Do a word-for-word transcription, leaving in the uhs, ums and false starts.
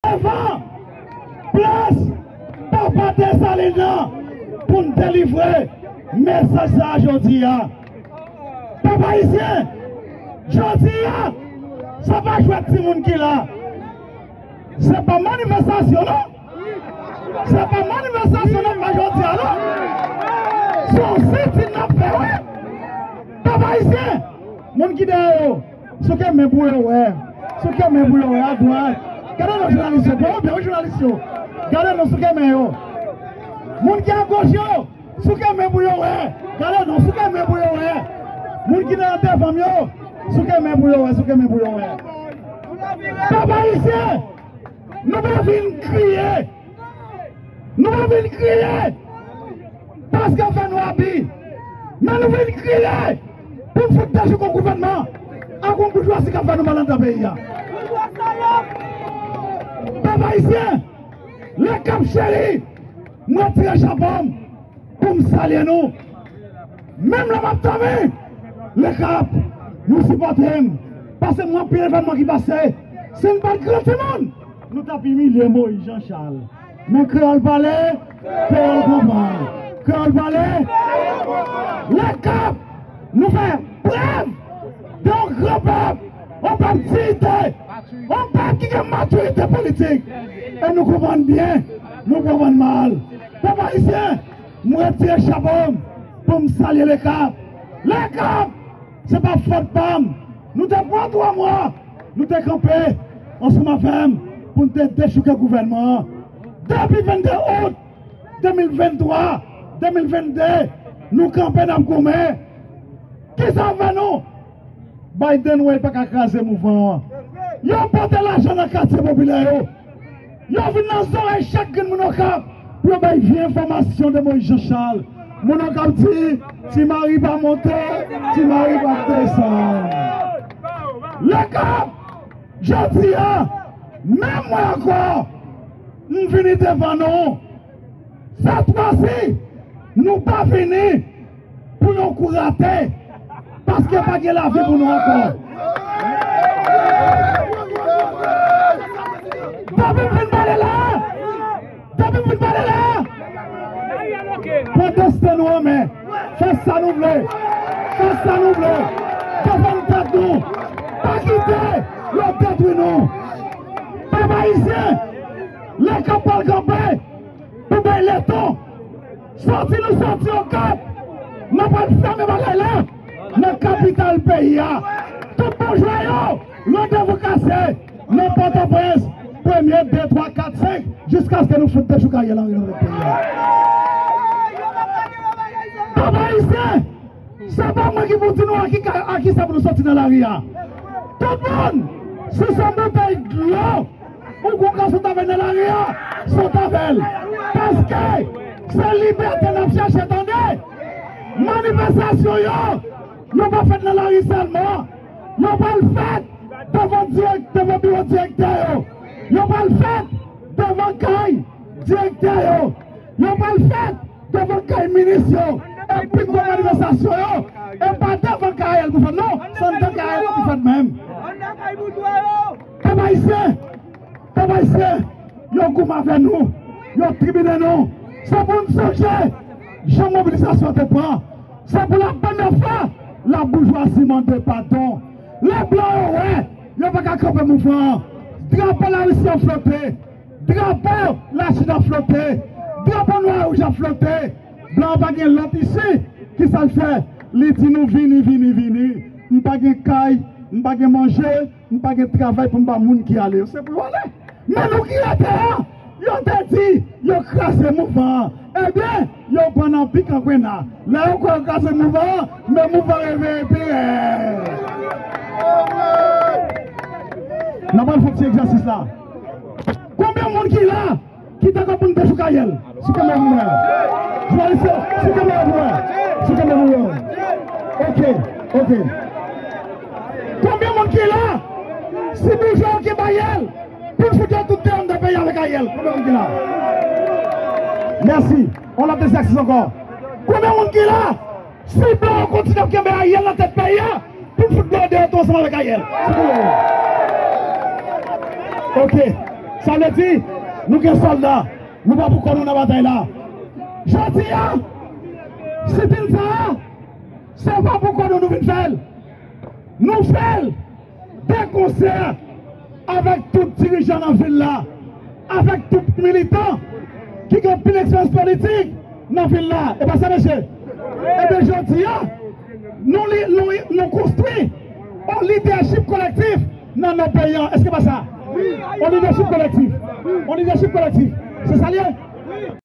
Devan plas Papa Desalin nan pou n delivre mesaj sa a jodi a. Pèp ayisyen, jodi a, se pa jwèt timoun ki la. Se pa manifestasyon, non. Se pa manifestasyon n ap fè jodi a, non. Se yon sitin n ap fè, wi. Pèp ayisyen, moun ki dèyè yo, souke men pou yo wè. Souke men pou yo wè, adwat. Gade non, jounalis yo, pran yo byen, wi, jounalis yo. Gade non, souke men yo. Moun ki agoch yo, souke men pou yo wè. Gade non, souke men pou yo wè. Moun ki nan devan m yo, souke men pou yo wè, souke men pou yo wè. Pèp ayisyen, nou pa vin kriye. Nou pa vin kriye paske yo fè nou abi. Men nou vin kriye pou n fout dechouke yon gouvènman ak yon boujwazi k ap fè nou mal anndan peyi a. Pèp ayisyen, Lekap cheri, m retire chapo m pou m salye nou. Menm lè m ap dòmi, Lekap, nou sipòte m. Pase m wè anpil evènman ki pase. Si n pa t gran timoun, nou t ap imilye Moyiz Jan Chal. Men kreyòl pale, kreyòl konprann. Kreyòl pale, Lekap, nou fè prèv de yon gran pèp, yon pèp diyite, yon pèp ki gen matirite politik. E nou konprann byen, nou konprann mal. Pèp ayisyen, m retire chapo m pou m salye Lekap. Lekap, se pa fòt pa m. Nou te pran twa mwa, nou te kanpe ansanm avè m pou n te dechouke gouvènman an. Depi vennde out de mil venntwa, de mil vennde, nou kanpe, n ap goumen. Kisa fè nou? Biden wè l pa ka kraze mouvman an. Yo pote lajan nan katye popilè yo. Yo vin nan zòrèy chak grenn moun Okap pou yo bay vye enfòmasyon de Moyiz Jan Chal. Moun Okap di, Ti Mari pa monte, Ti Mari pa desann. Lekap, jodi a, menm mwen ankò, m vini devan nou. Sèt fwa si, nou pa vini pou yon kou rate, paske pa gen lavi pou nou ankò. Depi m fin pale la, depi m fin pale la, pran desten nou an men, fè sa nou vle, fè sa nou vle, defann tèt nou, pa kite yo detwi nou. Pèp ayisyen, Lekap pral kanpe pou bay letan. Sòti nou sòti Okap, n ap al fèmen bagay la nan kapital peyi a. Tout boujwa yo, randevou kase nan Pòtoprens, premye, de, twa, kat, senk, jiskaske nou fout dechouke Ariel Henry nan tèt peyi a. Pèp ayisyen, se pa mwen ki pou di nou a ki ka, a ki sa pou nou sòti nan lari a. Tout moun, si se yon boutèy dlo ou gon ka sot avè l nan lari a, sot avè l. Paske se libète n ap chèche, tande. Manifestasyon yo, yo pa fèt nan lari sèlman. Yo pral fèt devan dirèk, devan biwo direktè yo. Yo pral fèt devan kay direktè yo. Yo pral fèt devan kay minis yo. E pi gwo manifestasyon yo, e pa devan kay Ariel pou fèt, non. Se anndan kay Ariel pou fèt menm. Pèp ayisyen, pèp ayisyen, yo goumen avè nou, yo tribine nou. Se pou n sonje jan mobilizasyon te pran. Se pou la premyè fwa la boujwazi mande padon. Lè blan yo wè yo pa ka kanpe mouvman an, drapo Larisi an flote, drapo Lachin an flote, drapo nwa e wouj an flote. Blan an pa gen lòt isi. Kisa l fè? Li di nou vini, vini, vini. M pa gen kay, m pa gen manje, m pa gen travay pou m ba moun ki ale yo. Se pou yo ale. Men nou ki rete a, yo te di yo kraze mouvman an. Ebyen, yo pran nan pik an grenna. Lè yo kwè yo kraze mouvman an, men mouvman an reveye pi rèd. N ap al fè ti egzèsis la. Konbyen moun ki la ki dakò pou n dechouke Ariel? Sou kanpe pou mwen. Jounalis yo, sou kanpe pou mwen. Sou kanpe pou mwen. Ok, ok. Konbyen moun ki la? Si boujwa yo kenbe Ariel, pou n fout yo tout deyò anndan peyi avèk Ariel. Konbyen moun ki la? Mèsi. On lòt egzèsis ankò. Konbyen moun ki la? Si blan yo kontinye ap kenbe Ariel nan tèt peyi a, pou n fout blan yo deyò tou ansanm avèk Ariel. Ok. Sa vle di, nou gen sòlda, nou pa pou kò nou nan batay la. Jodi a, sitin sa a, se pa pou kò nou nou vin fè l. Nou fè l de konsè avèk tout dirijan nan vil la, avèk tout militan ki gen pil eksperyans politik nan vil la. E pa sa, mesye? Ebyen, jodi a, nou, li- nou, nou konstwi yon lidèchip kolektif nan, nan peyi an. Èske pa sa? Yon lidèchip kolektif. Yon lidèchip kolektif. Se sa l ye.